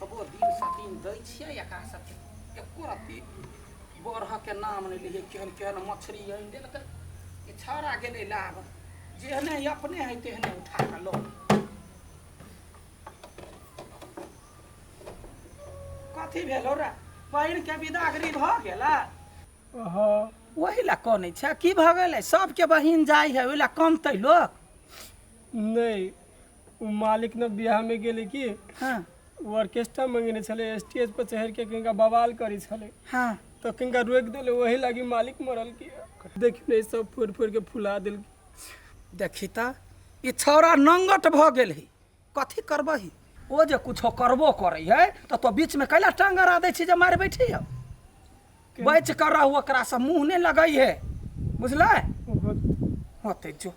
कतबो दिन सतीन दै छियै एकरा सबके एको रत्ती बरहके नाम नहि लिहे। केहन केहन मछरी आनि देलकै ई छौड़ा। गेलै लाब, जेहने अपने है तेहने उठा कऽ लऽ। कथी भेल रे? बहिनके विदागरी भऽ गेलै? हँ। ओहि लए कनै छै? की भऽ गेलै? सबके बहिन जाइ है, ओहि लए कनतै लोक? नहि, ओ मालिक ने बियाहमे गेलै कि ओ ऑर्केस्ट्रा मंगेने छलै, स्टेज पर चढ़ि के किनका बवाल करै छलै। तऽ किनका रोकि देलै, ओही लागी मालिक मरल। की देखियौ ने, सब फोड़ि फोड़ि के फुला देलकै। देखी तऽ ई छौड़ा नंगट भऽ गेल है। कथी करबही? ओ जे कुछो करबो करै है तऽ तो बीचमे कैला टांग अड़ा दै छी जे मारि बैठी हौ? बचि कऽ रहू, ओकरासँ मुँह नहि लगै है, बुझलै? होतै। जो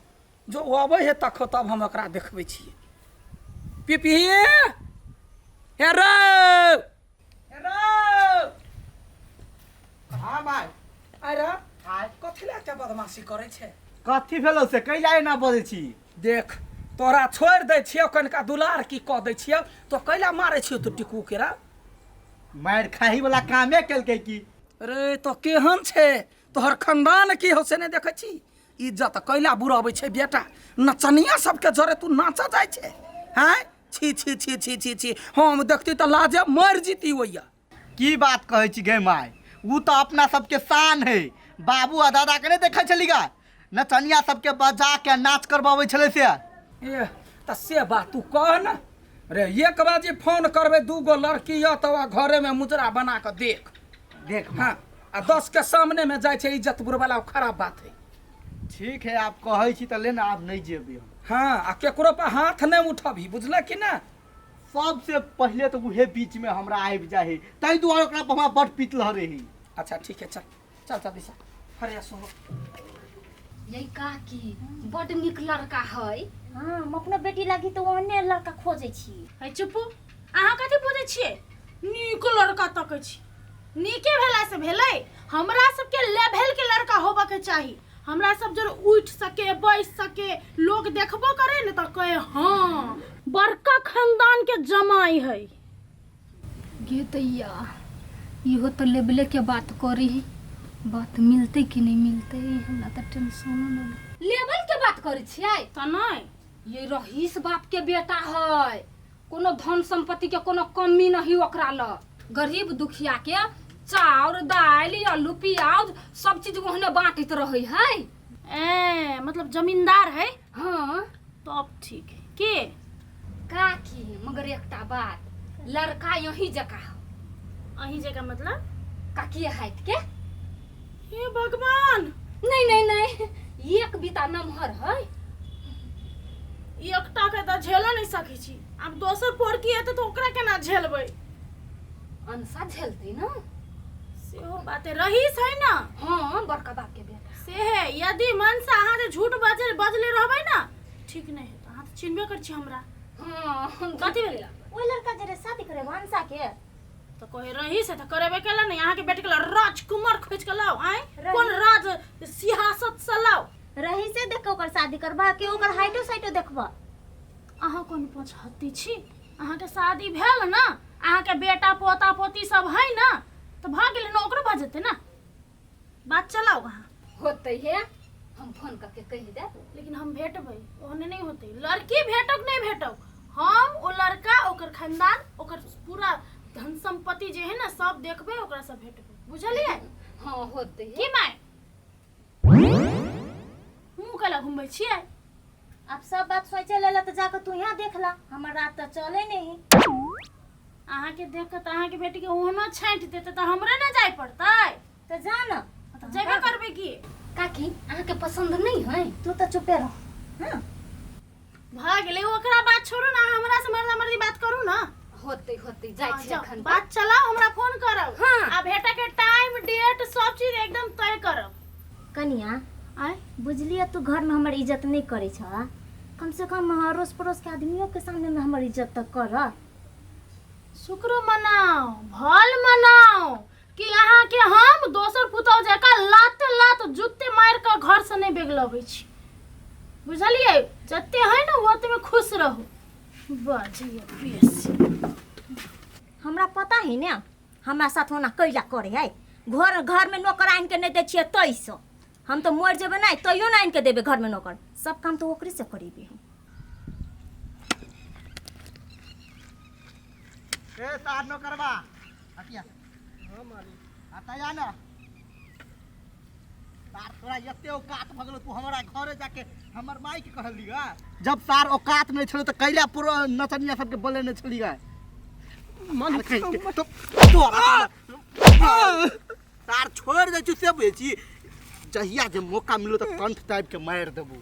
जो, ओ अबै है तखो तब हम ओकरा देखबै छियै। पिपही हे रौ, हे रौ। हाँ भाई। अरे कथी लए एते बदमाशी करै छै? कथी भेलौ से कैला एना बजै छी? देख, तोरा छोड़ि दै छियौ, कनिका दुलार की कऽ दै छियौ, तो कैला मारै छियौ तू टिकू केरा? मारि खाही वाला कामे केलकै की? रे, तो केहन छै? तोहर खानदान की हौ से नहि देखै छी? इज्जत कैला बुरबै छै बेटा? नचनिया सबके जरे तू नाचऽ जाइ छै? हैं, छी छी छी छी छी छी, हम देखती तऽ लाजे मरि जीती ओइया। की बात कहै छी गे माय, उ तऽ अपना सबके शान है। बाबू आ दादा के नहि देखै छली गा, नचनिया सबके बजा के नाच करबाबै छलै से? ए, तऽ से बात तू कह ने रे। एक बाजी फोन करबै, दू गो लड़की यऽ तऽ घरेमे मुजरा बना कऽ देख। देख। हाँ, आ 10 के सामने में जाइ छै इज्जत बुरबला, ओ खराब बात है। ठीक है, आप कहै छी तऽ ले ने, आब नहि जेबै हम। हाँ, आ केकरो पर हाथ नहि उठबही, बुझल कि ना? सबसे पहिले तऽ उहे बीच में हमरा आबि जाइ है, ताहि दुआरे ओकरा पर हमरा बड पीत लहरे है। अच्छा ठीक है, चल चल चल दिशा हरिया सुनो। ये काकी, बड नीक लड़का है। हाँ, हम अपनो बेटी लागी तऽ ओहने लड़का खोजै छी। है चुपू, अहाँ कथी बुझै छियै? नीक लड़का तकै छी, नीके भेलासँ भेलै? हमरा सबके लेवल के लड़का होबऽके चाही, हमरा सब जर उठि सके बैस सके, लोग देखबो करे ने तऽ कहे हाँ बड़का खानदान के जमाई है। गे दैया, इहो तऽ लेबले के बात करी है, बात मिलतै कि नहीं मिलतै, हमरा तऽ टेंशन नहि। लेबल के बात करै छियै? तऽ नहि। ये रहीस बाप के बेटा है, कोनो धन संपत्ति के कोनो कमी नहीं ओकरा लग। गरीब दुखिया के चाउर दालि आलू प्याज सब चीज ओहने बांटैत रहै है। ए मतलब जमींदार है? हाँ। तब ठीक है के। काकी, मगर एकटा बात, लड़का यही जका हो। अहीं जगह मतलब? काकी हाइट के। हे भगवान! नहीं नहीं नहीं, एक बीता नमहर है। एकटा के तऽ झेलो नहीं सकै छी, आब दोसर पोरकी एतै तऽ ओकरा केना झेलबै? अनसा झेलतै ना। सेहो बात है। रहीस है ना? हाँ, बड़का बाप के बेटा। से है, यदि मन से अहाँ जे झूठ बजल बजले रहबै ना, ठीक नहीं हेतै। अहाँ तऽ चिन्हबे करै छी हमरा। हाँ। कथी भेलै? ओहि लड़का जरे शादी करे वंशा के। तऽ कहे रही से तऽ करेबे केला नहीं, अहाँ के बेटी के राजकुमार खोज के लाओ। आय, कोन राज सिंहासन से लाओ? रही से देख के ओकर शादी करबा कि ओकर हाइटो साइटो देखबा? अहाँ कोन पछहती छी? अहाँके शादी भेल ना, अहाँके बेटा पोता पोती सब है ना, तऽ भऽ गेलै ने, ओकरो भऽ जेतै ना। बात चलाउ अहाँ। होतै हे, हम फोन करके कहि देब। लेकिन हम भेटबै, ओहने नहि होतै। लड़की भेटक नहि भेटक, हम ओ लड़का, ओकर खानदान, ओकर पूरा धन संपत्ति जे है ना सब देखबै, ओकरा सब भेटबै, बुझलियै? हाँ, होतै। की माय, मुँह कैला घुमबै छियै? अब सब बात सोचे लेला तऽ जाके तू यहाँ देख ला, हमर रात तऽ चले नहीं। अहाँके देख कऽ तऽ अहाँके बेटीके ओहनो छाँटि देतै तऽ हमरे ने जाय पड़तै। तऽ जा ना। तऽ जेबे करबै की। काकी, अहाँके पसंद नहीं है? तू तऽ चुपे रह। हाँ, भऽ गेलै, ओकरा बात छोड़ू ना, हमरा से मर्दा मर्दी बात करू ना। होतै होतै, जाइ हाँ, छी जाओ, एखन। बात चलाओ, हमरा फोन करब। हाँ। आ भेटे के टाइम डेट सब चीज एकदम तय करब। कनिया। आय। बुझलियै, तू घरमे हमर इज्जत नहि करै छह, कम से कम अड़ोस पड़ोस के आदमियों के सामने में हमर इज्जत तऽ कर। शुक्र मनाओ, भल मनाओ कि अहाँ के हम दोसर पुतहु जकाँ लात लात जुत्ते मारि कऽ घर से नहि बेगलबै छी, बुझलियै? जते है ने ओते में खुश रहू। बाजैया बेसी। हमरा पता है ने हमरा साथ ओना कैला करे है घर घर में नौकर आनि के नहीं दै छियै तैसँ हम तऽ मरि जेबै नहि तैयो नहि आनि के देबै घर में नौकर सब काम तऽ ओकरे से करेबै हम ए सार नौकरबा हटिया हाँ मालिक आता या ना सार तोरा एते औकात भऽ गेलो तू हमरा घरे जाके हमर माई के कहली गा जब सार औकात नहीं छलो तऽ कैला पूरा नचनिया सबके बोले नहीं छली गा मालिक तो तोरा सार छोड़ दै छी से बुझै छी जहिया जे मौका मिलो तऽ कंठ टाइप के मारि देबू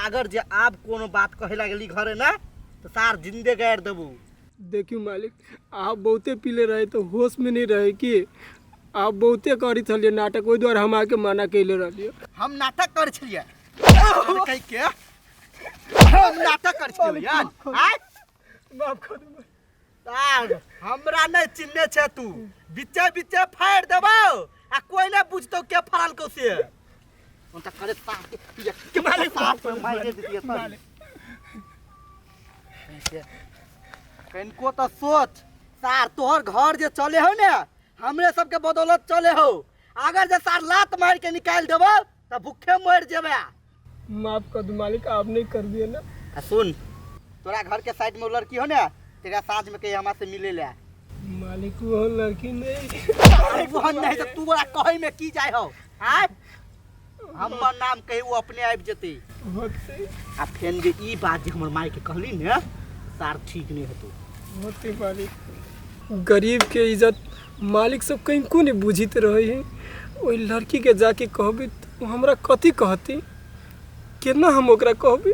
अगर जे आब कोनो बात कहे लागली घरे ना तऽ सार जिंदे गाड़ि देबू देखियो मालिक आप बहुते पीले रहे तो होश में नहीं रहे कि आप बहुते करी छलियै नाटक ओहि दुआरे हम आके मना कैले रहलियै हम नाटक करै छलियै कहि के हम नाटक करै छलियै आय माफ कर दू सार हमरा नहि चिन्हने छै तू बिच्चे बिच्चे फाड़ि देबौ आ कोई नहि बुझतौ के फाड़ल कौ से उनका करे साफ के के मारे साफ पे मारे दितिए सर कनिको तऽ सोच सार तोहर घर जे चले हो ने हमरे सबके बदौलत चले हो अगर जे सार लात मारि के निकालि देबौ तऽ भूखे मरि जेबै माफ कर दू मालिक आप नहीं कर दिए ना आ सुन तोरा घर के साइड में वो लड़की हो ने तेरा साँझ में कहीं हमरा से मिले ले मालिक वो लड़की नहीं अरे वो नहीं तो तू बड़ा कहे में की जाय हो आय हमर नाम कही वो अपने आबि जेतै होते आ फेन जे ई बात जे हमर माय के कहली ने सार ठीक नहीं हेतौ होते मालिक गरीब के इज्जत मालिक सब कहीं नहीं बुझित रहे है ओहि लड़की के जाके कहबी तऽ ओ हमरा कथी कहती केना हम ओकरा कहबी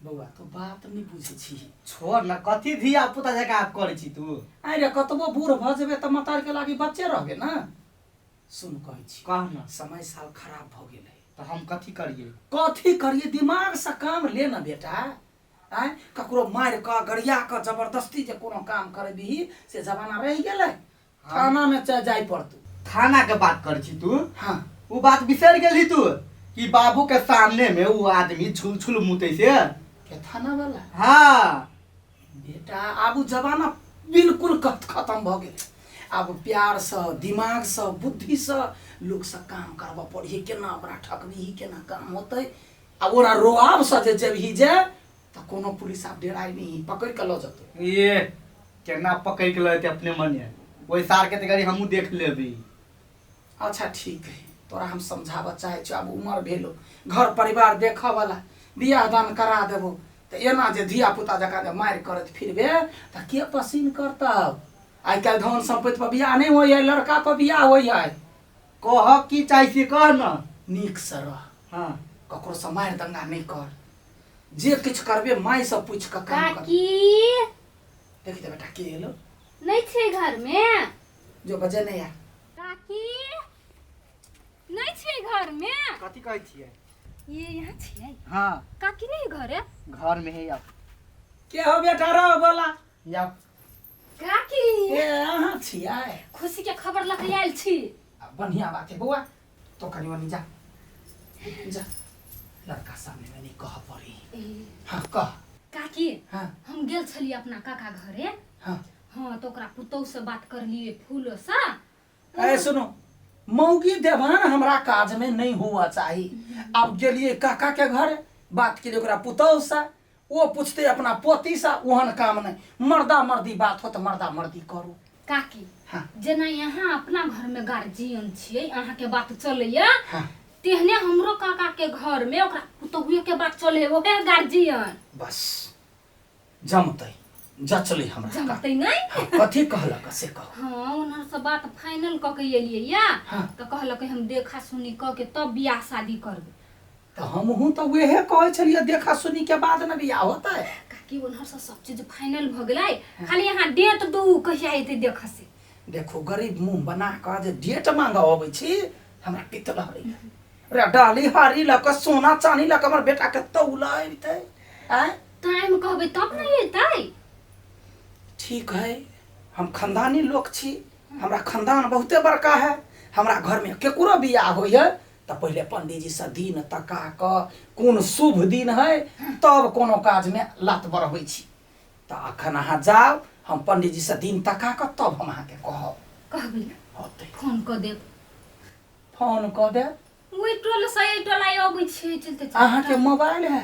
बौआ तू बात नहि बुझै छी छोड़ न कथी धिया पुता जकाँ आब करै छी तू आइ रे कतबो बूढ़ भऽ जेबै तऽ मतारके लागि बच्चे रहबे ने सुन कहै छी कह न समय साल खराब भऽ गेलै तऽ हम कथी करियै कथी करियै दिमागसँ काम ले ने बेटा आँय ककरो मारि कऽ गरिया कऽ जबरदस्ती जे कोनो काम करबिही से जमाना रहि गेलै थानामे जाय पड़तौ थाना के बात करै छी तू हाँ उ बात बिसरि गेलही तू कि बाबू के सामने में उ आदमी छुल छुल मुतै से के थाना वाला हाँ बेटा आब उ जमाना बिल्कुल खत्म भऽ गेलै आब प्यारसँ दिमागसँ बुद्धिसँ लोकसँ काम करबऽ पड़िहे केना ओकरा ठकबिही केना काम होतै आ ओकरा रोआबसँ जे जेबही जे तऽ कोनो पुलिस आब डेराइ नहि पकड़ि कऽ लऽ जेतौ ये केना पकड़ि के लऽ जेतै अपने मने ओहि सार के तऽ गाड़ी हमहूँ देख लेबै अच्छा ठीक है तोरा हम समझाबऽ चाहै छियौ आब उमर भेलो घर परिवार देखऽ वाला बियाह दान करा देबो तऽ एना जे धिया पुता जकाँ जे मारि करैत फिरबे तऽ के पसीन करतौ आइ काल्हि धन सम्पत्ति पर बियाह नहि होइ है लड़का पर बियाह होइ है कह की चाहै छियै कह न नीकसँ रह हाँ ककरोसँ मारि दंगा नहि कर जे किछु करबे मायसँ पूछि कऽ काम कर काकी देखी तऽ बेटा के एलो नहीं छै घर में जो बजे नहि आ काकी नहीं छै घर में कथी कहै छियै ये यहाँ छियै हाँ काकी नहीं घर है घर में है अब के हो बेटा रहो बोला या काकी ए अहाँ छियै खुशी के खबर लऽ के आयल छी आ, बढ़िया बात है बौआ तो कनि मनि जा जा लड़का सामने में नहीं कह पड़ी ए, हाँ कह काकी हाँ हम गेल छलियै अपना काका घरे हाँ हाँ तऽ ओकरा पुतहु से बात करलियै फूलो से ए सुनो मौगी देवान हमरा काज में नहीं हुआ चाही अब गेलिए काका के घर बात के लिए ओकरा पुतहु से ओ पूछते अपना पोती से ओहन काम नहीं मर्दा मर्दी बात हो तो मर्दा मर्दी करू काकी हाँ। जेना यहाँ अपना घर में गार्जियन छियै अहाँके बात चलैया हाँ। तेहने हमरो काका के घर में ओकरा पुतहुए के बात चले ओहे गार्जियन बस जमतै जचलै हमरा का। जमतै नहि हाँ, कथी कहलक से कह हाँ उन्हर से बात फाइनल कऽ के एलियै या हाँ। तऽ कहलक हम देखा सुनी कऽ के तब बियाह शादी करबै तऽ हमहूँ तऽ उहे कहै छलियै देखा सुनी के बाद ने बियाह होतै काकी उन्हर से सब चीज फाइनल भऽ गेलै खाली अहाँ डेट दू कहिया एतै देखऽ से देखो गरीब मुँह बना कऽ जे डेट मांगऽ अबै छी हमरा पित्त लहरैया रे डाली हारी लऽ कऽ सोना चानी लऽ कऽ हमर बेटा के तौल अबितै आँय टाइम कहबै तब ने एतै ठीक है हम खानदानी लोक छी हमरा खानदान बहुते बड़का है हमरा घरमे केकरो बियाह होइए तऽ पहिले पंडीजीसँ दिन तका कऽ कोन शुभ दिन है तब कोनो काजमे लात बढ़बै छी तऽ अखन अहाँ जाउ हम पंडीजी से दिन तका कऽ तब हम अहाँके कहब। कहबै ने? होतै। फोन कऽ देब। फोन कऽ देब। ओहि टोल से एहि टोल आइ अबै छियै चलते चलते। अहाँके मोबाइल है?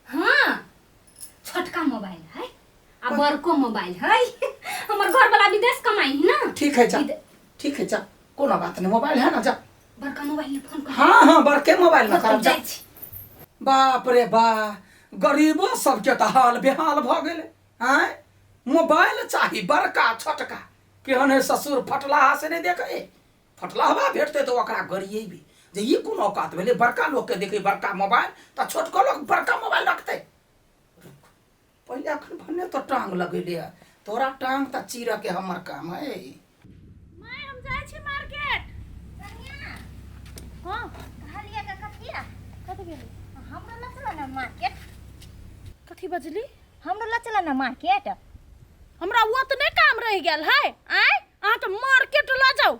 हाँ, छोटका मोबाइल है आ बड़को मोबाइल है। हमर घर वाला विदेश कमाई है ना। ठीक है जा, ठीक है जा, कोनो बात नहीं, मोबाइल है ना, जा। बड़का मोबाइल में फोन कर। हाँ हाँ, बड़के मोबाइल में करब, जा। जाइ छी। बाप रे बा, गरीबो सबके तऽ हाल बेहाल भऽ गेलै। आँय, मोबाइल चाही बड़का छोटका, केहन है ससुर फटलाहा से नहि देखै, फटलाहबा भेटतै तऽ ओकरा गरियेबै जे ई कोन औकात भेलै, बड़का लोकके देखै बड़का मोबाइल तऽ छोटको लोक बड़का मोबाइल रखतै। रुक, पहिले अखन भने तो टांग लगेले है, तोरा टांग तऽ चीरऽ के हमर काम है। माय, हम जाइ छी मार्केट। हाँ, कहलियै के कथी ला? कथी भेलै? हमरो लऽ चलऽ ने मार्केट। कथी बजली? हमरो लऽ चलऽ ने मार्केट। हमरा ओतने काम रहि गेल है। आँय, अहाँके मार्केट लऽ जाउ?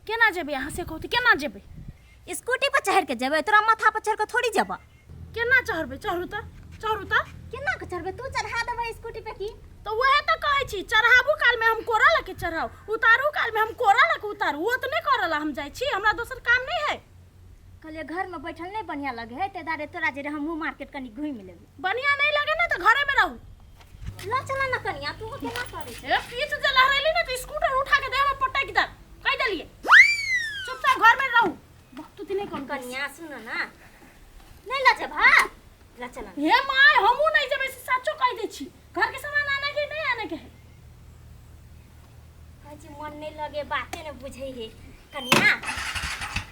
केना जेबै अहाँ से कहू तऽ, केना जेबै? स्कूटी पर चढ़ के जेबै, तोरा माथा पर चढ़ के थोड़ी जेबऽ। केना चढ़बै? चढ़ू तऽ, चढ़ू तऽ। केना के चढ़बै? तू चढ़ा देबै स्कूटी पे की? तऽ वएह तऽ कहै छी, चढ़ाबू कालमे हम कोरा लऽ के चढ़ाउ, उतारू कालमे हम कोरा लऽ के उतारू। ओतने करऽ लए हम जाइ छी, हमरा दोसर काम नहि है। कहलियै घरमे बैठल नहि बढ़िआँ लगे है, ताहि दुआरे तोरा जे हमहूँ मार्केट कनि घुमि लेबै। बढ़िआँ नहि लगे ने तऽ घरेमे रहू। लऽ चलऽ ने कनिया, तू केना करै छै? ए, पीठ जे लहरेली ने तऽ स्कूटर उठा के देहमे पटकि देब, कहि देलियै। चुपचाप घरमे रहू, बकतुती नहि करू। कनिया सुन ना, नहि लऽ जेबह? लऽ चलऽ। हे my, हमहूँ नहि जेबै से सचो कहि दै छी। घरके सामान आने के नहि आने के है? कहै छी मन नहि लगे, बाते नहि बुझै है। कनिया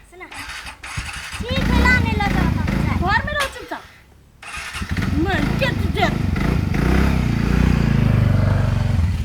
सुन, ठीक है, ला नहि लऽ जाओ तऽ हम जायब। घरमे रहू चुपचाप।